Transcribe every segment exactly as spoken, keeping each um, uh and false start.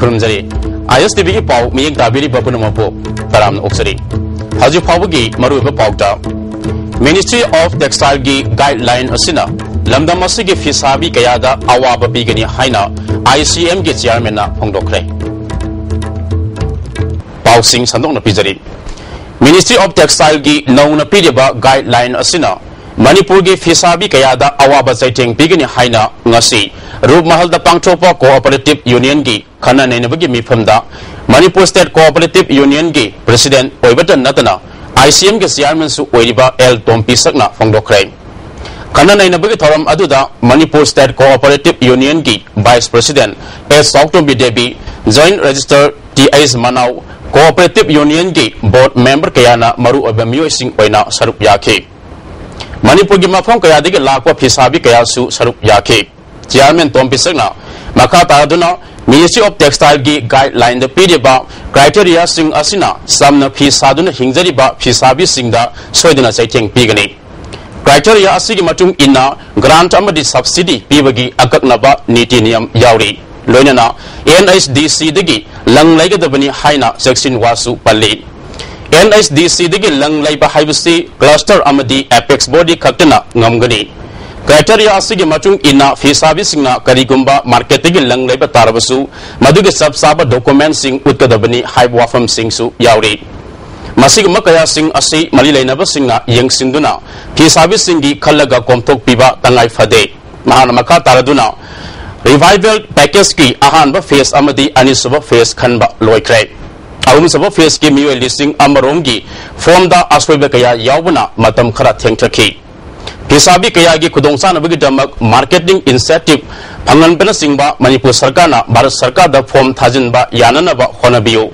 ꯈꯨꯔꯨꯝꯖꯔꯤ꯫ ꯑꯥꯏ ꯑꯦꯁ T ꯚꯤꯒꯤ ꯄꯥꯎ ꯃꯤꯠꯌꯦꯡ ꯇꯥꯕꯤꯔꯤꯕ ꯄꯨꯝꯅꯃꯛꯄꯨ ꯇꯔꯥꯝꯅ ꯑꯣꯛꯆꯔꯤ꯫ ꯍꯧꯖꯤꯛ ꯐꯥꯎꯕꯒꯤ ꯃꯔꯨꯑꯣꯏꯕ ꯄꯥꯎꯗ, Ministry of Textileꯒꯤ guideline ꯑꯁꯤꯅ ꯂꯝꯗꯝ ꯑꯁꯤꯒꯤ ꯐꯤꯁꯥꯕꯤ ꯀꯌꯥꯗ ꯑꯋꯥꯕ ꯄꯤꯒꯅꯤ ꯍꯥꯏꯅ ꯑꯥꯏ ꯁꯤ ꯑꯦꯝꯒꯤ chairmanꯅ ꯐꯣꯡꯗꯣꯛꯈ꯭ꯔꯦ꯫ ꯄꯥꯎꯁꯤꯡ ꯁꯟꯗꯣꯛꯅ ꯄꯤꯖꯔꯤ꯫ Ministry of Textileꯒꯤ ꯅꯧꯅ ꯄꯤꯔꯤꯕ guideline ꯑꯁꯤꯅ ꯃꯅꯤꯄꯨꯔꯒꯤ ꯐꯤꯁꯥꯕꯤ ꯀꯌꯥꯗ ꯑꯋꯥꯕ ꯆꯩꯊꯦꯡ ꯄꯤꯒꯅꯤ ꯍꯥꯏꯅ ꯉꯁꯤ ꯔꯨꯞꯃꯍꯜꯗ ꯄꯥꯡꯊꯣꯛꯄ Cooperative Unionꯒꯤ ꯈꯟꯅ ꯅꯩꯅꯕꯒꯤ ꯃꯤꯐꯝꯗ ꯃꯅꯤꯄꯨꯔ State Cooperative Unionꯒꯤ president ꯑꯣꯏꯕꯇ ꯅꯠꯇꯅ ꯑꯥꯏ ꯁꯤ ꯑꯦꯝꯒꯤ chairmanꯁꯨ ꯑꯣꯏꯔꯤꯕ ꯑꯦꯜ ꯇꯣꯝꯄꯤꯁꯛꯅ ꯐꯣꯡꯗꯣꯛꯈ꯭ꯔꯦ꯫ ꯈꯟꯅ ꯅꯩꯅꯕꯒꯤ ꯊꯧꯔꯝ ꯑꯗꯨꯗ ꯃꯅꯤꯄꯨꯔ State Cooperative Unionꯒꯤ vice president S Chaotombi Devi, joint registrar T H Manao, Cooperative Unionꯒꯤ board member ꯀꯌꯥꯅ ꯃꯔꯨꯑꯣꯏꯕ ꯃꯤꯑꯣꯏꯁꯤꯡ ꯑꯣꯏꯅ ꯁꯔꯨꯛ ꯌꯥꯈꯤ꯫ ꯃꯅꯤꯄꯨꯔꯒꯤ ꯃꯐꯝ ꯀꯌꯥꯗꯒꯤ ꯂꯥꯛꯄ ꯐꯤꯁꯥꯕꯤ ꯀꯌꯥꯁꯨ ꯁꯔꯨꯛ ꯌꯥꯈꯤ꯫ Chairman ꯇꯣꯝ ꯄꯤꯁꯛꯅ ꯃꯈꯥ ꯇꯥꯔꯗꯨꯅ Ministry of Textileꯒꯤ guidelineꯗ ꯄꯤꯔꯤꯕ criteriaꯁꯤꯡ ꯑꯁꯤꯅ ꯆꯝꯅ ꯐꯤ ꯁꯥꯗꯨꯅ ꯍꯤꯡꯖꯔꯤꯕ ꯐꯤꯁꯥꯕꯤꯁꯤꯡꯗ ꯁꯣꯏꯗꯅ ꯆꯩꯊꯦꯡ ꯄꯤꯒꯅꯤ꯫ Criteria ꯑꯁꯤꯒꯤ ꯃꯇꯨꯡ ꯏꯟꯅ grant ꯑꯃꯗꯤ subsidy ꯄꯤꯕꯒꯤ ꯑꯀꯛꯅꯕ ꯅꯤꯇꯤ ꯅꯤꯌꯝ ꯌꯥꯎꯔꯤ꯫ ꯂꯣꯏꯅꯅ ꯑꯦꯟ ꯑꯩꯆ ꯗꯤ ꯁꯤꯗꯒꯤ ꯂꯪ ꯂꯩꯒꯗꯕꯅꯤ ꯍꯥꯏꯅ ꯆꯦꯛꯁꯤꯟ ꯋꯥꯁꯨ ꯄꯜꯂꯤ꯫ ꯑꯦꯟ ꯑꯩꯆ ꯗꯤ ꯁꯤꯗꯒꯤ ꯂꯪ ꯂꯩꯕ ꯍꯥꯏꯕꯁꯤ cluster ꯑꯃꯗꯤ apex body ꯈꯛꯇꯅ ꯉꯝꯒꯅꯤ꯫ Criteria ꯑꯁꯤꯒꯤ ꯃꯇꯨꯡ ꯏꯟꯅ ꯐꯤꯁꯥꯕꯤꯁꯤꯡꯅ ꯀꯔꯤꯒꯨꯝꯕ marketꯇꯒꯤ ꯂꯪ ꯂꯩꯕ ꯇꯥꯔꯕꯁꯨ ꯃꯗꯨꯒꯤ ꯆꯞ ꯆꯥꯕ documentꯁꯤꯡ ꯎꯠꯀꯗꯕꯅꯤ ꯍꯥꯏꯕ ꯋꯥꯐꯝꯁꯤꯡꯁꯨ ꯌꯥꯎꯔꯤ꯫ ꯃꯁꯤꯒꯨꯝꯕ ꯀꯌꯥꯁꯤꯡ ꯑꯁꯤ ꯃꯔꯤ ꯂꯩꯅꯕꯁꯤꯡꯅ ꯌꯦꯡꯁꯤꯟꯗꯨꯅ ꯐꯤꯁꯥꯕꯤꯁꯤꯡꯒꯤ ꯈꯜꯂꯒ ꯀꯣꯝꯊꯣꯛꯄꯤꯕ ꯇꯉꯥꯏ ꯐꯗꯦ꯫ ꯃꯍꯥꯛꯅ ꯃꯈꯥ ꯇꯥꯔꯗꯨꯅ, revival packageꯀꯤ ꯑꯍꯥꯟꯕ phase ꯑꯃꯗꯤ ꯑꯅꯤꯁꯨꯕ phase ꯈꯟꯕ ꯂꯣꯏꯈ꯭ꯔꯦ꯫ ꯑꯍꯨꯝꯁꯨꯕ phaseꯀꯤ ꯃꯤꯑꯣꯏ ꯂꯤꯁꯤꯡ ꯑꯃꯔꯣꯝꯒꯤ formꯗ ꯑꯁꯣꯏꯕ ꯀꯌꯥ ꯌꯥꯎꯕꯅ ꯃꯇꯝ ꯈꯔ ꯊꯦꯡꯊꯈꯤ꯫ ꯐꯤꯁꯥꯕꯤ ꯀꯌꯥꯒꯤ ꯈꯨꯗꯣꯡꯆꯥꯅꯕꯒꯤꯗꯃꯛ marketing incentive ꯐꯪꯍꯟꯕꯅꯆꯤꯡꯕ ꯃꯅꯤꯄꯨꯔ ꯁꯔꯀꯥꯔꯅ ꯚꯥꯔꯠ ꯁꯔꯀꯥꯔꯗ form ꯊꯥꯖꯤꯟꯕ ꯌꯥꯅꯅꯕ ꯍꯣꯠꯅꯕꯤꯌꯨ꯫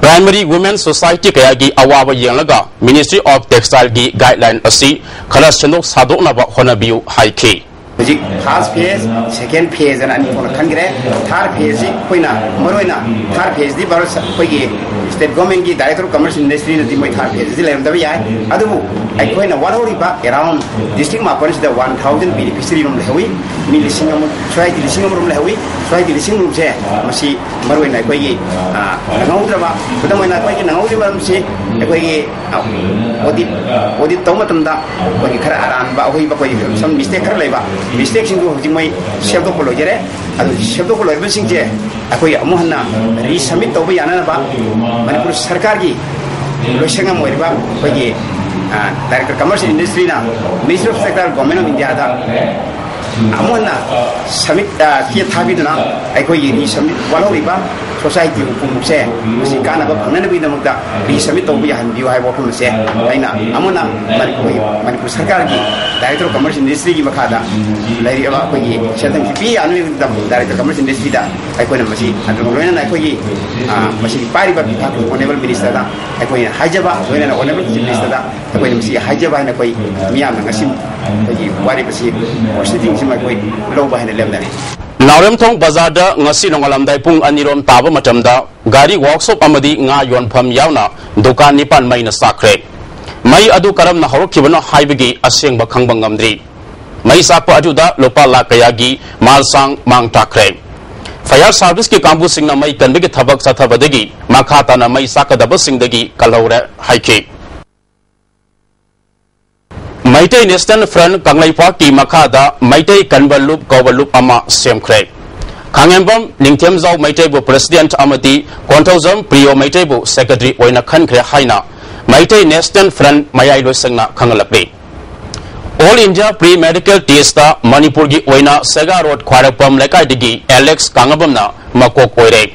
Primary Women Society ꯀꯌꯥꯒꯤ ꯑꯋꯥꯕ ꯌꯦꯡꯂꯒ Ministry of Textileꯒꯤ guideline ꯑꯁꯤ ꯈꯔ ꯁꯦꯝꯗꯣꯛ ꯁꯥꯗꯣꯛꯅꯕ ꯍꯣꯠꯅꯕꯤꯌꯨ ꯍꯥꯏꯈꯤ꯫ ꯍꯧꯖꯤꯛ first phase, second phase ꯑꯅ ꯑꯅꯤ ꯊꯣꯛꯅ ꯈꯟꯈ꯭ꯔꯦ꯫ Third phase ꯁꯤ ꯑꯩꯈꯣꯏꯅ ꯃꯔꯨꯑꯣꯏꯅ third phase ꯗꯤ ꯚꯥꯔꯠ ꯁ-, ꯑꯩꯈꯣꯏꯒꯤ state government ꯀꯤ Director of Commerce and Industry ꯅꯗꯤ ꯃꯣꯏ third phase ꯁꯤ ꯂꯩꯔꯝꯗꯕ ꯌꯥꯏ, ꯑꯗꯨꯕꯨ ꯑꯩꯈꯣꯏꯅ ꯋꯥꯠꯍꯧꯔꯤꯕ around district ꯃꯥꯄꯟꯁꯤꯗ one thousand beneficiary ꯔꯣꯝ ꯂꯩꯍꯧꯏ꯫ ꯃꯤ ꯂꯤꯁꯤꯡ ꯑꯃ, society ꯂꯤꯁꯤꯡ ꯑꯃ ꯔꯣꯝ ꯂꯩꯍꯧꯏ꯫ Society ꯂꯤꯁꯤꯡ ꯔꯣꯝꯁꯦ ꯃꯁꯤ ꯃꯔꯨꯑꯣꯏꯅ ꯑꯩꯈꯣꯏꯒꯤ, ꯑ, ꯅꯪꯍꯧꯗ꯭ꯔꯕ, ꯈꯨꯗꯝ ꯑꯣꯏꯅ ꯑꯩꯈꯣꯏꯒꯤ ꯅꯪꯍꯧꯗ꯭ꯔꯤꯕ ꯃꯔꯝꯁꯤ ꯑꯩꯈꯣꯏꯒꯤ, ꯑ, audit, audit ꯇꯧꯕ ꯃꯇꯝꯗ ꯑꯩꯈꯣꯏꯒꯤ ꯈꯔ ꯑꯔꯥꯟꯕ, ꯑꯍꯣꯏꯕ, ꯑꯩꯈꯣꯏꯒꯤ some mistake ꯈꯔ ꯂꯩꯕ, mistake ꯁꯤꯡꯗꯨ ꯍꯧꯖꯤꯛ ꯃꯣꯏ ꯁꯦꯝꯗꯣꯛꯄ ꯂꯣꯏꯖꯔꯦ꯫ ꯑꯗꯨ ꯁꯦꯝꯗꯣꯛꯄ ꯂꯣꯏꯔꯕꯁꯤꯡꯁꯦ ꯑꯩꯈꯣꯏ ꯑꯃꯨꯛ ꯍꯟꯅ resubmit ꯇꯧꯕ ꯌꯥꯅꯅꯕ ꯃꯅꯤꯄꯨꯔ ꯁꯔꯀꯥꯔꯒꯤ ꯂꯣꯏꯁꯪ ꯑꯃ ꯑꯣꯏꯔꯤꯕ ꯑꯩꯈꯣꯏꯒꯤ, ꯑ, Director Commerce and Industry ꯅ Ministry of Sector, Government of India ꯗ ꯑꯃꯨꯛ ꯍꯟꯅ submit, ꯑ, ꯆꯦ ꯊꯥꯕꯤꯗꯨꯅ ꯑꯩꯈꯣꯏꯒꯤ resubmit ꯋꯥꯠꯍꯧꯔꯤꯕ society ꯄꯨꯝꯅꯃꯛꯁꯦ ꯃꯁꯤ ꯀꯥꯟꯅꯕ ꯐꯪꯅꯅꯕꯒꯤꯗꯃꯛꯇ resubmit ꯇꯧꯕ ꯌꯥꯍꯟꯕꯤꯌꯨ ꯍꯥꯏꯕ ꯋꯥꯐꯝ ꯑꯁꯦ ꯑꯩꯅ ꯑꯃꯨꯛ ꯍꯟꯅ ꯃꯅꯤꯄꯨꯔ, ꯃꯅꯤꯄꯨꯔ ꯁꯔꯀꯥꯔꯒꯤ Director of Commerce Industry ꯒꯤ ꯃꯈꯥꯗ ꯂꯩꯔꯤꯕ ꯑꯩꯈꯣꯏꯒꯤ ꯁꯦꯟꯊꯪ ꯄꯤ ꯌꯥꯅꯕꯒꯤꯗꯃꯛ Director of Commerce Industry ꯗ ꯑꯩꯈꯣꯏꯅ ꯃꯁꯤ, ꯑꯗꯨꯒ ꯂꯣꯏꯅꯅ ꯑꯩꯈꯣꯏꯒꯤ, ꯑ, ꯃꯁꯤꯒꯤ ꯄꯥꯏꯔꯤꯕ ꯐꯤꯐꯥꯒꯤ Honourable Minister ꯗ ꯑꯩꯈꯣꯏꯅ ꯍꯥꯏꯖꯕ, ꯂꯣꯏꯅꯅ Honourable Chief Minister ꯗ ꯑꯩꯈꯣꯏꯅ ꯃꯁꯤ ꯍꯥꯏꯖꯕ ꯍꯥꯏꯅ ꯑꯩꯈꯣꯏ ꯃꯤꯌꯥꯝꯅ ꯉꯁꯤ ꯑꯩꯈꯣꯏꯒꯤ ꯋꯥꯔꯦꯞ ꯑꯁꯤ, proceeding ꯁꯤꯃ ꯑꯩꯈꯣꯏ ꯂꯧꯕ ꯍꯥꯏꯅ ꯂꯦꯞꯅꯔꯦ꯫ ꯅꯥꯎꯔꯦꯝꯊꯣꯡ ꯕꯖꯥꯔꯗ ꯉꯁꯤ ꯅꯣꯡꯉꯥꯜꯂꯝꯗꯥꯏ ꯄꯨꯡ ꯑꯅꯤꯔꯣꯝ ꯇꯥꯕ ꯃꯇꯝꯗ ꯒꯥꯔꯤ workshop ꯑꯃꯗꯤ ꯉꯥ ꯌꯣꯟꯐꯝ ꯌꯥꯎꯅ ꯗꯨꯀꯥꯟ ꯅꯤꯄꯥꯟ ꯃꯩꯅ ꯆꯥꯛꯈ꯭ꯔꯦ꯫ ꯃꯩ ꯑꯗꯨ ꯀꯔꯝꯅ ꯍꯧꯔꯛꯈꯤꯕꯅꯣ ꯍꯥꯏꯕꯒꯤ ꯑꯁꯦꯡꯕ ꯈꯪꯕ ꯉꯝꯗ꯭ꯔꯤ꯫ ꯃꯩ ꯆꯥꯛꯄ ꯑꯗꯨꯗ ꯂꯨꯄꯥ ꯂꯥꯈ ꯀꯌꯥꯒꯤ ꯃꯥꯜꯁꯥꯡ ꯃꯥꯡ ꯇꯥꯛꯈ꯭ꯔꯦ꯫ Fire service ꯀꯤ ꯀꯥꯡꯕꯨꯁꯤꯡꯅ ꯃꯩ ꯀꯟꯕꯒꯤ ꯊꯕꯛ ꯆꯠꯊꯕꯗꯒꯤ ꯃꯈꯥ ꯇꯥꯅ ꯃꯩ ꯆꯥꯛꯀꯗꯕꯁꯤꯡꯗꯒꯤ ꯀꯜꯍꯧꯔꯦ ꯍꯥꯏꯈꯤ꯫ ꯃꯩꯇꯩ National Front ꯀꯪꯂꯩꯄꯥꯛꯀꯤ ꯃꯈꯥꯗ ꯃꯩꯇꯩ ꯀꯟꯕ ꯂꯨꯞ ꯀꯧꯕ ꯂꯨꯞ ꯑꯃ ꯁꯦꯝꯈ꯭ꯔꯦ꯫ ꯈꯥꯉꯦꯝꯕꯝ ꯅꯤꯡꯊꯦꯝꯖꯥꯎ ꯃꯩꯇꯩꯕꯨ President ꯑꯃꯗꯤ ꯀꯣꯟꯊꯧꯖꯝ ꯄ꯭ꯔꯤꯌꯣ ꯃꯩꯇꯩꯕꯨ Secretary ꯑꯣꯏꯅ ꯈꯟꯈ꯭ꯔꯦ ꯍꯥꯏꯅ ꯃꯩꯇꯩ National Front ꯃꯌꯥꯏ ꯂꯣꯏꯁꯪꯅ ꯈꯪꯍꯜꯂꯛꯂꯤ꯫ All India Pre Medical Test ꯇ ꯃꯅꯤꯄꯨꯔꯒꯤ ꯑꯣꯏꯅ ꯁꯦꯒꯥ ꯔꯣꯗ ꯈ꯭ꯋꯥꯏꯔꯥꯛꯄꯝ ꯂꯩꯀꯥꯏꯗꯒꯤ ꯑꯦꯂꯦꯛꯁ ꯀꯥꯡꯉꯕꯝꯅ ꯃꯀꯣꯛ ꯑꯣꯏꯔꯦ꯫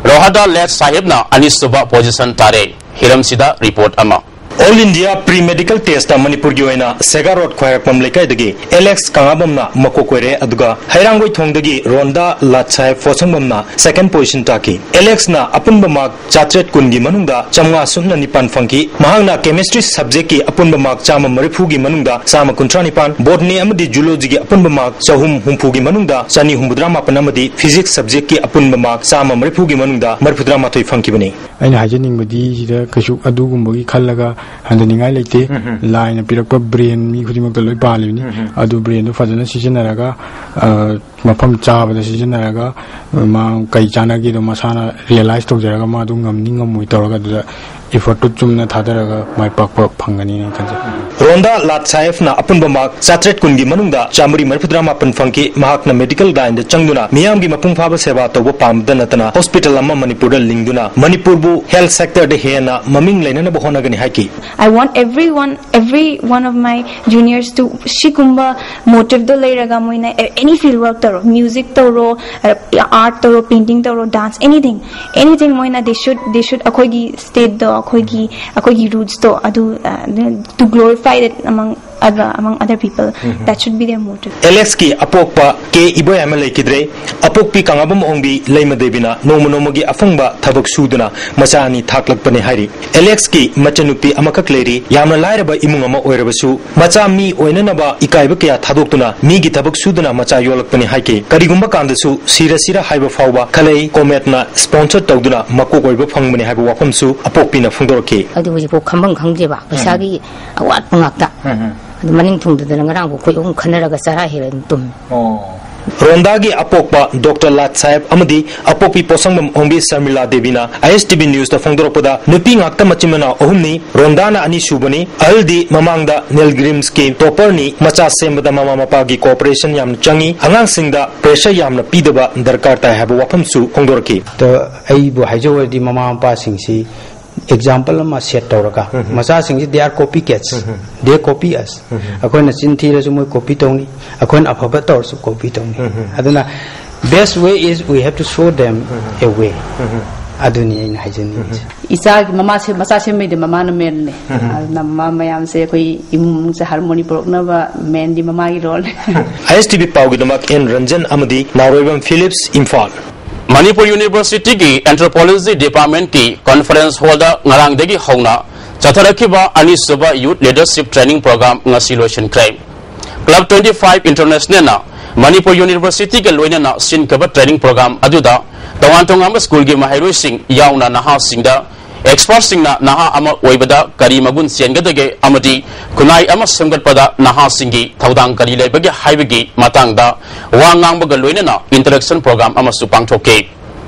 ꯔꯣꯍꯥꯗꯥ ꯂꯦꯠ ꯁꯥꯍꯤꯕꯅ ꯑꯅꯤꯁꯨꯕ position ꯇꯥꯔꯦ꯫ ꯍꯤꯔꯝꯁꯤꯗ report ꯑꯃ꯫ All India Pre Medical Test ꯃꯅꯤꯄꯨꯔꯒꯤ ꯑꯣꯏꯅ ꯁꯦꯒꯥ ꯔꯣꯗ ꯈ꯭ꯋꯥꯏꯔꯥꯛꯄꯝ ꯂꯩꯀꯥꯏꯗꯒꯤ ꯑꯦꯂꯦꯛꯁ ꯀꯉꯥꯕꯝꯅ ꯃꯀꯣꯛ ꯑꯣꯏꯔꯦ, ꯑꯗꯨꯒ ꯍꯩꯔꯥꯡꯒꯣꯏ ꯊꯣꯡꯗꯒꯤ ꯔꯣꯟꯗꯥ ꯂꯥꯠ ꯁꯥꯍꯦꯕ ꯐꯣꯁꯪꯕꯝꯅ ꯁꯦꯀꯦꯟ ꯄꯣꯖꯤꯁꯟ ꯇꯥꯈꯤ꯫ ꯑꯦꯂꯦꯛꯁꯅ ꯑꯄꯨꯟꯕ ꯃꯥꯔꯛ ꯆꯥꯇ꯭ꯔꯦꯠ ꯀꯨꯟꯒꯤ ꯃꯅꯨꯡꯗ ꯆꯥꯝꯃꯉꯥ ꯁꯨꯞꯅ ꯅꯤꯄꯥꯟ ꯐꯪꯈꯤ꯫ ꯃꯍꯥꯛꯅ ꯀꯦꯃꯤꯁꯇ꯭ꯔꯤ ꯁꯕꯖꯦꯛꯀꯤ ꯑꯄꯨꯟꯕ ꯃꯥꯔꯛ ꯆꯥꯝꯃ ꯃꯔꯤꯐꯨꯒꯤ ꯃꯅꯨꯡꯗ ꯆꯥꯝꯃ ꯀꯨꯟꯊ꯭ꯔꯥ ꯅꯤꯄꯥꯟ, ꯕꯣꯇꯅꯤ ꯑꯃꯗꯤ ꯖꯨꯂꯣꯖꯤꯒꯤ ꯑꯄꯨꯟꯕ ꯃꯥꯔꯛ ꯆꯍꯨꯝ ꯍꯨꯝꯐꯨꯒꯤ ꯃꯅꯨꯡꯗ ꯆꯥꯅꯤ ꯍꯨꯝꯐꯨꯇꯔꯥ ꯃꯥꯄꯟ ꯑꯃꯗꯤ ꯐꯤꯖꯤꯛꯁ ꯁꯕꯖꯦꯛꯀꯤ ꯑꯄꯨꯟꯕ ꯃꯥꯔꯛ ꯆꯥꯝꯃ ꯃꯔꯤꯐꯨꯒꯤ ꯃꯅꯨꯡꯗ ꯃꯔꯤꯐꯨꯇꯔꯥ ꯃꯥꯊꯣꯏ ꯐꯪꯈꯤꯕꯅꯤ꯫ ꯑꯩꯅ ꯍꯥꯏꯖꯅꯤꯡꯕꯗꯤ ꯁꯤꯗ ꯀꯩꯁꯨ ꯑꯗꯨꯒꯨꯝꯕꯒꯤ ꯈꯜꯂꯒ ꯍꯟꯊꯅꯤꯡꯉꯥꯏ ꯂꯩꯇꯦ꯫ ꯎꯝ ꯍꯝ꯫ ꯂꯥꯏꯅ ꯄꯤꯔꯛꯄ ꯕ꯭ꯔꯦꯟ ꯃꯤ ꯈꯨꯗꯤꯡꯃꯛꯇ ꯂꯣꯏ ꯄꯥꯜꯂꯤꯕꯅꯤ꯫ ꯎꯝ ꯍꯝ꯫ ꯑꯗꯨ ꯕ꯭ꯔꯦꯟꯗꯨ ꯐꯖꯅ ꯁꯤꯖꯤꯟꯅꯔꯒ, ꯑ, ꯃꯐꯝ ꯆꯥꯕꯗ ꯁꯤꯖꯤꯟꯅꯔꯒ, ꯃꯥ ꯀꯩ ꯆꯥꯟꯅꯒꯦꯗꯣ ꯃꯁꯥꯅ ꯔꯤꯌꯦꯂꯥꯏꯁ ꯇꯧꯖꯔꯒ, ꯃꯥ ꯑꯗꯨ ꯉꯝꯅꯤ ꯉꯝꯃꯣꯏ ꯇꯧꯔꯒ, ꯑꯗꯨꯗ ꯏꯐꯔꯠꯇꯨ ꯆꯨꯝꯅ ꯊꯥꯗꯔꯒ ꯃꯥꯏ ꯄꯥꯛꯄ ꯐꯪꯒꯅꯤꯅ ꯈꯟꯖꯩ꯫ ꯔꯣꯟꯗꯥ ꯂꯥꯠ ꯁꯥꯍꯦꯕꯅ ꯑꯄꯨꯟꯕ ꯃꯥꯔꯛ ꯆꯥꯇ꯭ꯔꯦꯠ ꯀꯨꯟꯒꯤ ꯃꯅꯨꯡꯗ ꯆꯥꯃꯔꯤ ꯃꯔꯤꯐꯨꯇꯔꯥ ꯃꯥꯄꯟ ꯐꯪꯈꯤ꯫ ꯃꯍꯥꯛꯅ ꯃꯦꯗꯤꯀꯦꯜ ꯂꯥꯏꯟꯗ ꯆꯪꯗꯨꯅ ꯃꯤꯌꯥꯝꯒꯤ ꯃꯄꯨꯡ ꯐꯥꯕ ꯁꯦꯕꯥ ꯇꯧꯕ ꯄꯥꯝꯕꯗ ꯅꯠꯇꯅ ꯍꯣꯁꯄꯤꯇꯥꯜ ꯑꯃ ꯃꯅꯤꯄꯨꯔꯗ ꯂꯤꯡꯗꯨꯅ ꯃꯅꯤꯄꯨꯔꯕꯨ ꯍꯦꯜꯊ ꯁꯦꯛꯇꯔꯗ ꯍꯦꯟꯅ ꯃꯃꯤꯡ ꯂꯩꯅꯅꯕ ꯍꯣꯠꯅꯒꯅꯤ ꯍꯥꯏꯈꯤ꯫ I want everyone, every one of my juniors to ꯁꯤꯒꯨꯝꯕ ꯃꯣꯇꯤꯚꯇꯣ ꯂꯩꯔꯒ ꯃꯣꯏꯅ ꯑꯦ-, any field work ꯇꯧꯔꯣ, ꯃ꯭ꯌꯨꯖꯤꯛ ꯇꯧꯔꯣ, ꯑꯥꯔꯠ ꯇꯧꯔꯣ, ꯄꯦꯟꯇꯤꯡ ꯇꯧꯔꯣ, ꯗꯥꯟꯁ, ꯑꯦꯅꯤꯊꯤꯡ, ꯑꯦꯅꯤꯊꯤꯡ ꯃꯣꯏꯅ they should, they should ꯑꯩꯈꯣꯏꯒꯤ ꯁ꯭ꯇꯦꯠꯇꯣ, ꯑꯩꯈꯣꯏꯒꯤ, ꯑꯩꯈꯣꯏꯒꯤ ꯔꯨꯠꯁꯇꯣ ꯑꯗꯨ, ꯑ, to glorify that among other, among other people. Um. That should be their motive. ꯑꯦꯂꯦꯛꯁꯀꯤ ꯑꯄꯣꯛꯄ ꯀꯦ ꯏꯕꯣꯌꯥꯏꯃ ꯂꯩꯈꯤꯗ꯭ꯔꯦ꯫ ꯑꯄꯣꯛꯄꯤ ꯀꯪꯂꯥꯕꯝ ꯑꯣꯡꯕꯤ ꯂꯩꯃ ꯗꯦꯕꯤꯅ ꯅꯣꯡꯃ ꯅꯣꯡꯃꯒꯤ ꯑꯐꯪꯕ ꯊꯕꯛ ꯁꯨꯗꯨꯅ ꯃꯆꯥ ꯑꯅꯤ ꯊꯥꯛꯂꯛꯄꯅꯤ ꯍꯥꯏꯔꯤ꯫ ꯑꯦꯂꯦꯛꯁꯀꯤ ꯃꯆꯟꯅꯨꯄꯤ ꯑꯃꯈꯛ ꯂꯩꯔꯤ꯫ ꯌꯥꯝꯅ ꯂꯥꯏꯔꯕ ꯏꯃꯨꯡ ꯑꯃ ꯑꯣꯏꯔꯕꯁꯨ ꯃꯆꯥ ꯃꯤ ꯑꯣꯏꯅꯅꯕ ꯏꯀꯥꯏꯕ ꯀꯌꯥ ꯊꯥꯗꯣꯛꯇꯨꯅ ꯃꯤꯒꯤ ꯊꯕꯛ ꯁꯨꯗꯨꯅ ꯃꯆꯥ ꯌꯣꯛꯂꯛꯄꯅꯤ ꯍꯥꯏꯈꯤ꯫ ꯀꯔꯤꯒꯨꯝꯕ ꯀꯥꯟꯗꯁꯨ ꯁꯤꯔ ꯁꯤꯔ ꯍꯥꯏꯕ ꯐꯥꯎꯕ ꯈꯂꯩ ꯀꯣꯃꯦꯠꯅ ꯁ꯭ꯄꯣꯟꯁꯔ ꯇꯧꯗꯨꯅ ꯃꯀꯣꯛ ꯑꯣꯏꯕ ꯐꯪꯕꯅꯤ ꯍꯥꯏꯕ ꯋꯥꯐꯝꯁꯨ ꯑꯄꯣꯛꯄꯤꯅ ꯐꯣꯡꯗꯣꯔꯛꯈꯤ꯫ ꯑꯗꯨ ꯍꯧꯖꯤꯛꯐꯥꯎ ꯈꯝꯕꯝ ꯈꯪꯗꯦꯕ, ꯄꯩꯁꯥꯒꯤ ꯑꯋꯥꯠꯄ ꯉꯥꯛꯇ꯫ ꯎꯝ꯫ ꯑꯗꯨ ꯃꯅꯤꯡ ꯊꯨꯡꯗꯗꯅ ꯉꯔꯥꯡꯐꯥꯎ ꯑꯩꯈꯣꯏ ꯑꯍꯨꯝ ꯈꯟꯅꯔꯒ ꯆꯔꯥ ꯍꯦꯜꯂ ꯑꯗꯨꯝ ꯇꯨꯝꯃꯤ꯫ ꯑꯣ꯫ ꯔꯣꯟꯗꯥꯒꯤ ꯑꯄꯣꯛꯄ ꯗꯣꯛꯇꯔ ꯂꯥꯠ ꯁꯥꯍꯦꯕ ꯑꯃꯗꯤ ꯑꯄꯣꯛꯄꯤ ꯄꯣꯠꯁꯪꯕꯝ ꯑꯣꯡꯕꯤ ꯁꯔꯃꯤꯂꯥ ꯗꯦꯕꯤꯅ ꯑꯥꯏ ꯑꯦꯁ ꯇꯤ ꯚꯤ ꯅ꯭ꯌꯨꯁꯇ ꯐꯣꯡꯗꯣꯔꯛꯄꯗ, ꯅꯨꯄꯤ ꯉꯥꯛꯇ ꯃꯆꯤꯟ ꯃꯅꯥꯎ ꯑꯍꯨꯝꯅꯤ꯫ ꯔꯣꯟꯗꯥꯅ ꯑꯅꯤꯁꯨꯕꯅꯤ꯫ ꯑꯍꯜꯗꯤ ꯃꯃꯥꯡꯗ ꯅꯤꯜꯒ꯭ꯔꯤꯝꯁꯀꯤ ꯇꯣꯄꯔꯅꯤ꯫ ꯃꯆꯥ ꯁꯦꯝꯕꯗ ꯃꯃꯥ ꯃꯄꯥꯒꯤ ꯀꯣꯑꯣꯄꯔꯦꯁꯟ ꯌꯥꯝꯅ ꯆꯪꯏ꯫ ꯑꯉꯥꯡꯁꯤꯡꯗ ꯄ꯭ꯔꯦꯁꯔ ꯌꯥꯝꯅ ꯄꯤꯗꯕ ꯗꯔꯀꯥꯔ ꯇꯥꯏ ꯍꯥꯏꯕ ꯋꯥꯐꯝꯁꯨ ꯐꯣꯡꯗꯣꯔꯛꯈꯤ꯫ ꯑꯗꯣ ꯑꯩꯕꯨ ꯍꯥꯏꯖꯧ ꯍꯥꯏꯔꯗꯤ ꯃꯃꯥ ꯃꯄꯥꯁꯤꯡꯁꯤ ꯑꯦꯛꯖꯥꯝꯄꯜ ꯑꯃ ꯁꯦꯠ ꯇꯧꯔꯒ, ꯎꯝ꯫ ꯃꯆꯥꯁꯤꯡꯁꯤ they are copycats, um. They copy us. ꯎꯝ꯫ ꯑꯩꯈꯣꯏꯅ ꯆꯤꯟ ꯊꯤꯔꯁꯨ ꯃꯣꯏ ꯀꯣꯄꯤ ꯇꯧꯅꯤ, ꯑꯩꯈꯣꯏꯅ ꯑꯐꯕ ꯇꯧꯔꯁꯨ ꯀꯣꯄꯤ ꯇꯧꯅꯤ꯫ ꯎꯝ꯫ ꯑꯗꯨꯅ best way is we have to show them um. A way. ꯎꯝ꯫ ꯑꯗꯨꯅꯤ ꯑꯩꯅ ꯍꯥꯏꯖꯅꯤꯡꯉꯤꯁꯦ꯫ ꯏꯆꯥꯒꯤ ꯃꯃꯥꯁꯦ, ꯃꯆꯥ ꯁꯦꯝꯕꯩꯗꯤ ꯃꯃꯥꯅ ꯃꯦꯟꯅꯦ꯫ ꯑꯗꯨꯅ ꯃꯃꯥ ꯃꯌꯥꯝꯁꯦ ꯑꯩꯈꯣꯏ ꯏꯃꯨꯡꯁꯦ ꯍꯥꯔꯃꯣꯅꯤ ꯄꯨꯔꯛꯅꯕ ꯃꯦꯟꯗꯤ ꯃꯃꯥꯒꯤ ꯔꯣꯜꯅꯦ꯫ ꯑꯥꯏ ꯑꯦꯁ ꯇꯤ ꯚꯤ ꯄꯥꯎꯒꯤꯗꯃꯛ ꯑꯦꯟ ꯔꯟꯖꯟ ꯑꯃꯗꯤ ꯅꯥꯎꯔꯣꯏꯕꯝ ꯐꯤꯂꯤꯞꯁ, ꯏꯝꯐꯥꯜ꯫ ꯃꯅꯤꯄꯨꯔ ꯌꯨꯅꯤꯚꯔꯁꯤꯇꯤꯒꯤ ꯑꯦꯟꯊ꯭ꯔꯣꯄꯣꯂꯣꯖꯤ ꯗꯤꯄꯥꯔꯠꯃꯦꯟꯠꯀꯤ ꯀꯟꯐꯔꯦꯟꯁ ꯍꯣꯜꯗ ꯉꯔꯥꯡꯗꯒꯤ ꯍꯧꯅ ꯆꯠꯊꯔꯛꯈꯤꯕ ꯑꯅꯤꯁꯨꯕ ꯌꯨꯠ ꯂꯤꯗꯔꯁꯤꯞ ꯇ꯭ꯔꯦꯅꯤꯡ ꯄ꯭ꯔꯣꯒ꯭ꯔꯥꯝ ꯉꯁꯤ ꯂꯣꯏꯁꯤꯟꯈ꯭ꯔꯦ꯫ ꯀ꯭ꯂꯕ ꯇ꯭ꯋꯦꯟꯇꯤ ꯐꯥꯏꯚ ꯏꯟꯇꯔꯅꯦꯁꯅꯦꯜꯅ ꯃꯅꯤꯄꯨꯔ ꯌꯨꯅꯤꯚꯔꯁꯤꯇꯤꯒ ꯂꯣꯏꯅꯅ ꯁꯤꯟꯈꯤꯕ ꯇ꯭ꯔꯦꯅꯤꯡ ꯄ꯭ꯔꯣꯒ꯭ꯔꯥꯝ ꯑꯗꯨꯗ ꯇꯣꯉꯥꯟ ꯇꯣꯉꯥꯟꯕ ꯁ꯭ꯀꯨꯜꯒꯤ ꯃꯍꯩꯔꯣꯏꯁꯤꯡ ꯌꯥꯎꯅ ꯅꯍꯥꯁꯤꯡꯗ ꯑꯦꯛꯁꯄꯔꯠꯁꯤꯡꯅ ꯅꯍꯥ ꯑꯃ ꯑꯣꯏꯕꯗ ꯀꯔꯤ ꯃꯒꯨꯟ ꯆꯦꯟꯒꯗꯒꯦ ꯑꯃꯗꯤ ꯈꯨꯟꯅꯥꯏ ꯑꯃ ꯁꯦꯝꯒꯠꯄꯗ ꯅꯍꯥꯁꯤꯡꯒꯤ ꯊꯧꯗꯥꯡ ꯀꯔꯤ ꯂꯩꯕꯒꯦ ꯍꯥꯏꯕꯒꯤ ꯃꯇꯥꯡꯗ ꯋꯥ ꯉꯥꯡꯕꯒ ꯂꯣꯏꯅꯅ ꯏꯟꯇꯔꯦꯛꯁꯟ ꯄ꯭ꯔꯣꯒ꯭ꯔꯥꯝ ꯑꯃꯁꯨ ꯄꯥꯡꯊꯣꯛꯈꯤ꯫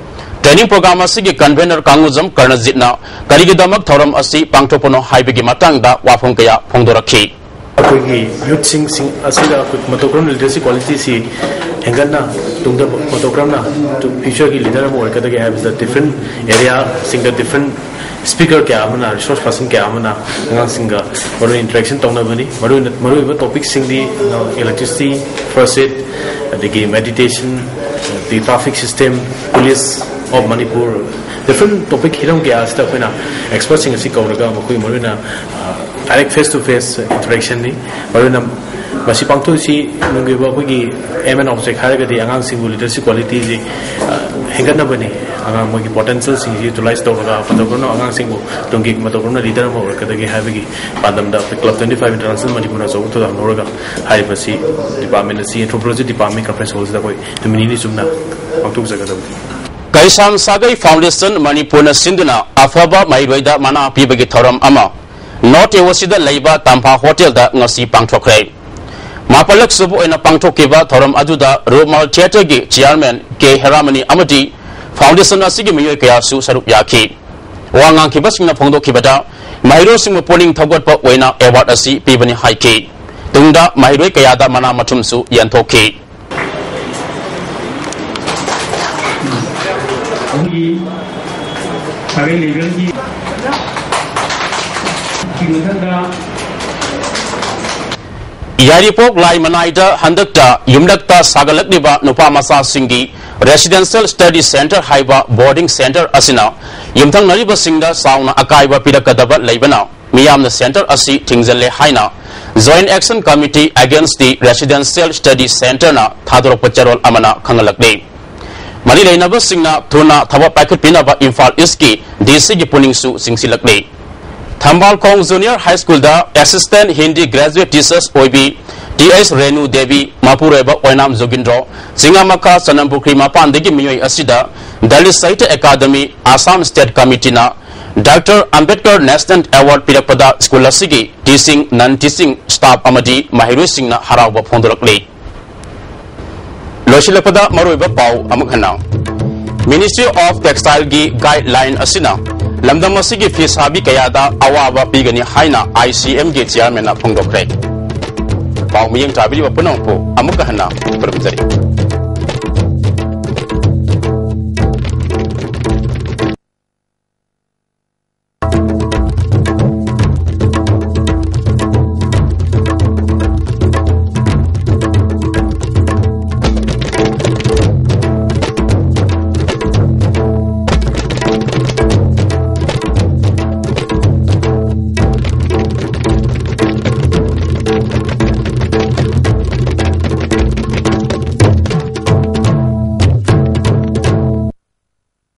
ꯇ꯭ꯔꯦꯅꯤꯡ ꯄ꯭ꯔꯣꯒ꯭ꯔꯥꯝ ꯑꯁꯤꯒꯤ ꯀꯟꯚꯦꯅꯔ ꯀꯥꯡꯉꯨꯖꯝ ꯀꯔꯅꯖꯤꯠꯅ ꯀꯔꯤꯒꯤꯗꯃꯛ ꯊꯧꯔꯝ ꯑꯁꯤ ꯄꯥꯡꯊꯣꯛꯄꯅꯣ ꯍꯥꯏꯕꯒꯤ ꯃꯇꯥꯡꯗ ꯋꯥꯐꯝ ꯀꯌꯥ ꯐꯣꯡꯗꯣꯔꯛꯈꯤ꯫ ꯑꯩꯈꯣꯏꯒꯤ ꯌꯨꯠꯁꯤꯡ ꯑꯁꯤꯗ ꯑꯩꯈꯣꯏ ꯃꯇꯧ ꯀꯔꯝꯅ ꯂꯤꯗꯔꯁꯤꯞ ꯀ꯭ꯋꯥꯂꯤꯇꯤꯁꯤ ꯍꯦꯟꯒꯠꯅ ꯇꯨꯡꯗ ꯃꯇꯧ ꯀꯔꯝꯅ ꯐ꯭ꯌꯨꯆꯔꯒꯤ ꯂꯤꯗꯔ ꯑꯃ ꯑꯣꯏꯔꯛꯀꯗꯒꯦ ꯍꯥꯏꯕꯗ ꯗꯤꯐ꯭ꯔꯦꯟ ꯑꯦꯔꯤꯌꯥꯁꯤꯡꯗ ꯗꯤꯐ꯭ꯔꯦꯟ ꯁ꯭ꯄꯤꯀꯔ ꯀꯌꯥ ꯑꯃꯅ, ꯔꯤꯁꯣꯔꯁ ꯄꯔꯁꯟ ꯀꯌꯥ ꯑꯃꯅ ꯑꯉꯥꯡꯁꯤꯡꯒ ꯃꯔꯨꯑꯣꯏꯅ ꯏꯟꯇꯔꯦꯛꯁꯟ ꯇꯧꯅꯕꯅꯤ꯫ ꯃꯔꯨꯑꯣꯏꯅ ꯃꯔꯨꯑꯣꯏꯕ ꯇꯣꯄꯤꯛꯁꯤꯡꯗꯤ electricity, first aid, ꯑꯗꯒꯤ meditation, ꯑꯗꯒꯤ traffic system, police of Manipur, different topic ꯍꯤꯔꯝ ꯀꯌꯥ ꯑꯁꯤꯗ ꯑꯩꯈꯣꯏꯅ ꯑꯦꯛꯁꯄꯔꯠꯁꯤꯡ ꯑꯁꯤ ꯀꯧꯔꯒ ꯃꯈꯣꯏ ꯃꯔꯨꯑꯣꯏꯅ ꯗꯥꯏꯔꯦꯛ ꯐꯦꯁ ꯇꯨ ꯐꯦꯁ ꯏꯟꯇꯔꯦꯛꯁꯟꯅꯤ꯫ ꯃꯔꯨꯑꯣꯏꯅ ꯃꯁꯤ ꯄꯥꯡꯊꯣꯛꯏꯁꯤ ꯅꯨꯡꯒꯤ ꯑꯣꯏꯕ ꯑꯩꯈꯣꯏꯒꯤ aim and object ꯍꯥꯏꯔꯒꯗꯤ ꯑꯉꯥꯡꯁꯤꯡꯕꯨ ꯂꯤꯗꯔꯁꯤꯞ ꯀ꯭ꯋꯥꯂꯤꯇꯤꯁꯤ ꯍꯦꯟꯒꯠꯅꯕꯅꯤ꯫ ꯑꯉꯥꯡ ꯃꯣꯏꯒꯤ ꯄꯣꯇꯦꯟꯁꯤꯌꯦꯜꯁꯤꯡꯁꯤ ꯌꯨꯇꯤꯂꯥꯏꯁ ꯇꯧꯔꯒ ꯃꯇꯧ ꯀꯔꯝꯅ ꯑꯉꯥꯡꯁꯤꯡꯕꯨ ꯇꯨꯡꯒꯤ ꯃꯇꯧ ꯀꯔꯝꯅ ꯂꯤꯗꯔ ꯑꯃ ꯑꯣꯏꯔꯛꯀꯗꯒꯦ ꯍꯥꯏꯕꯒꯤ ꯄꯥꯟꯗꯝꯗ ꯑꯩꯈꯣꯏ ꯀ꯭ꯂꯕ ꯇ꯭ꯋꯦꯟꯇꯤ ꯐꯥꯏꯚ ꯏꯟꯇꯔꯅꯦꯁꯅꯦꯜ ꯃꯅꯤꯄꯨꯔꯅ ꯑꯆꯧꯕ ꯊꯧꯗꯥꯡ ꯂꯧꯔꯒ ꯍꯥꯏꯔꯤꯕꯁꯤ ꯗꯤꯄꯥꯔꯠꯃꯦꯟ ꯑꯁꯤ, ꯑꯦꯟꯊ꯭ꯔꯣꯄꯣꯂꯣꯖꯤ ꯗꯤꯄꯥꯔꯠꯃꯦꯟ ꯀꯟꯐꯔꯦꯟꯁ ꯍꯣꯜꯁꯤꯗ ꯑꯩꯈꯣꯏ ꯅꯨꯃꯤꯠ ꯅꯤꯅꯤ ꯆꯨꯞꯅ ꯄꯥꯡꯊꯣꯛꯆꯒꯗꯕꯅꯤ꯫ ꯀꯩꯁꯥꯝ ꯁꯥꯒꯩ ꯐꯥꯎꯟꯗꯦꯁꯟ ꯃꯅꯤꯄꯨꯔꯅ ꯁꯤꯟꯗꯨꯅ ꯑꯐꯕ ꯃꯍꯩꯔꯣꯏꯗ ꯃꯅꯥ ꯄꯤꯕꯒꯤ ꯊꯧꯔꯝ ꯑꯃ ꯅꯣꯔꯠ ꯌꯦꯋꯣꯁꯤꯗ ꯂꯩꯕ ꯇꯝꯐꯥ ꯍꯣꯇꯦꯜꯗ ꯉꯁꯤ ꯄꯥꯡꯊꯣꯛꯈ꯭ꯔꯦ꯫ ꯃꯥꯄꯜꯂꯛ ꯁꯨꯕ ꯑꯣꯏꯅ ꯄꯥꯡꯊꯣꯛꯈꯤꯕ ꯊꯧꯔꯝ ꯑꯗꯨꯗ ꯔꯨꯃꯥꯜ ꯊꯤꯌꯦꯇꯔꯒꯤ ꯆꯤꯌꯥꯔꯃꯦꯟ ꯀꯦ ꯍꯦꯔꯥꯃꯅꯤ ꯑꯃꯗꯤ ꯐꯥꯎꯟꯗꯦꯁꯟ ꯑꯁꯤꯒꯤ ꯃꯤꯑꯣꯏ ꯀꯌꯥꯁꯨ ꯁꯔꯨꯛ ꯌꯥꯈꯤ꯫ ꯋꯥ ꯉꯥꯡꯈꯤꯕꯁꯤꯡꯅ ꯐꯣꯡꯗꯣꯛꯈꯤꯕꯗ ꯃꯍꯩꯔꯣꯏꯁꯤꯡꯕꯨ ꯄꯨꯛꯅꯤꯡ ꯊꯧꯒꯠꯄ ꯑꯣꯏꯅ ꯑꯦꯋꯥꯔꯗ ꯑꯁꯤ ꯄꯤꯕꯅꯤ ꯍꯥꯏꯈꯤ꯫ ꯇꯨꯡꯗ ꯃꯍꯩꯔꯣꯏ ꯀꯌꯥꯗ ꯃꯅꯥ ꯃꯊꯨꯝꯁꯨ ꯌꯦꯟꯊꯣꯛꯈꯤ꯫ ꯑꯩꯈꯣꯏꯒꯤ ꯁꯥꯒꯩ ꯂꯦꯚꯦꯜꯒꯤ ꯃꯊꯪꯗ ꯌꯥꯏꯔꯤꯄꯣꯛ ꯂꯥꯏ ꯃꯅꯥꯏꯗ ꯍꯟꯗꯛꯇ ꯌꯨꯝꯂꯛꯇ ꯁꯥꯒꯠꯂꯛꯂꯤꯕ ꯅꯨꯄꯥ ꯃꯆꯥꯁꯤꯡꯒꯤ Residential Study Center ꯍꯥꯏꯕ boarding center ꯑꯁꯤꯅ ꯌꯨꯝꯊꯪꯅꯔꯤꯕꯁꯤꯡꯗ ꯆꯥꯎꯅ ꯑꯀꯥꯏꯕ ꯄꯤꯔꯛꯀꯗꯕ ꯂꯩꯕꯅ ꯃꯤꯌꯥꯝꯅ center ꯑꯁꯤ ꯊꯤꯡꯖꯤꯜꯂꯦ ꯍꯥꯏꯅ Joint Action Committee Against the Residential Study Centerꯅ ꯊꯥꯗꯣꯔꯛꯄ ꯆꯦꯔꯣꯜ ꯑꯃꯅ ꯈꯪꯍꯜꯂꯛꯂꯤ꯫ ꯃꯔꯤ ꯂꯩꯅꯕꯁꯤꯡꯅ ꯊꯨꯅ ꯊꯕꯛ ꯄꯥꯏꯈꯠꯄꯤꯅꯕ ꯏꯝꯐꯥꯜ ꯏꯁꯀꯤ ꯗꯤ ꯁꯤꯒꯤ ꯄꯨꯛꯅꯤꯡꯁꯨ ꯆꯤꯡꯁꯤꯜꯂꯛꯂꯤ꯫ ꯊꯝꯕꯥꯜꯈꯣꯡ Junior High Schoolꯗ Assistant Hindi Graduate Teachers ꯑꯣꯏꯕꯤ ꯇꯤ ꯑꯩꯆ ꯔꯦꯅꯨ ꯗꯦꯕꯤ, ꯃꯄꯨꯔꯣꯏꯕ ꯑꯣꯏꯅꯥꯝ ꯖꯣꯒꯤꯟꯗ꯭ꯔꯣ, ꯆꯤꯡꯉꯥꯃꯈꯥ ꯆꯅꯝꯄꯨꯈ꯭ꯔꯤ ꯃꯄꯥꯟꯗꯒꯤ ꯃꯤꯑꯣꯏ ꯑꯁꯤꯗ Dalit Sahitya Academy, Assam State Committeeꯅ Doctor Ambedkar National Award ꯄꯤꯔꯛꯄꯗ school ꯑꯁꯤꯒꯤ teaching, non teaching staff ꯑꯃꯗꯤ ꯃꯍꯩꯔꯣꯏꯁꯤꯡꯅ ꯍꯔꯥꯎꯕ ꯐꯣꯡꯗꯣꯔꯛꯂꯤ꯫ ꯂꯣꯏꯁꯤꯜꯂꯛꯄꯗ ꯃꯔꯨꯑꯣꯏꯕ ꯄꯥꯎ ꯑꯃꯨꯛ ꯍꯟꯅ꯫ Ministry of Textileꯒꯤ guideline ꯑꯁꯤꯅ ꯂꯝꯗꯝ ꯑꯁꯤꯒꯤ ꯐꯤ ꯁꯥꯕꯤ ꯀꯌꯥꯗ ꯑꯋꯥꯕ ꯄꯤꯒꯅꯤ ꯍꯥꯏꯅ I C Mꯒꯤ chairmanꯅ ꯐꯣꯡꯗꯣꯛꯈ꯭ꯔꯦ꯫ ꯄꯥꯎ ꯃꯤꯠꯌꯦꯡ ꯇꯥꯕꯤꯔꯤꯕ ꯄꯨꯝꯅꯃꯛꯄꯨ ꯑꯃꯨꯛꯀ ꯍꯟꯅ ꯈꯨꯔꯨꯝꯖꯔꯤ꯫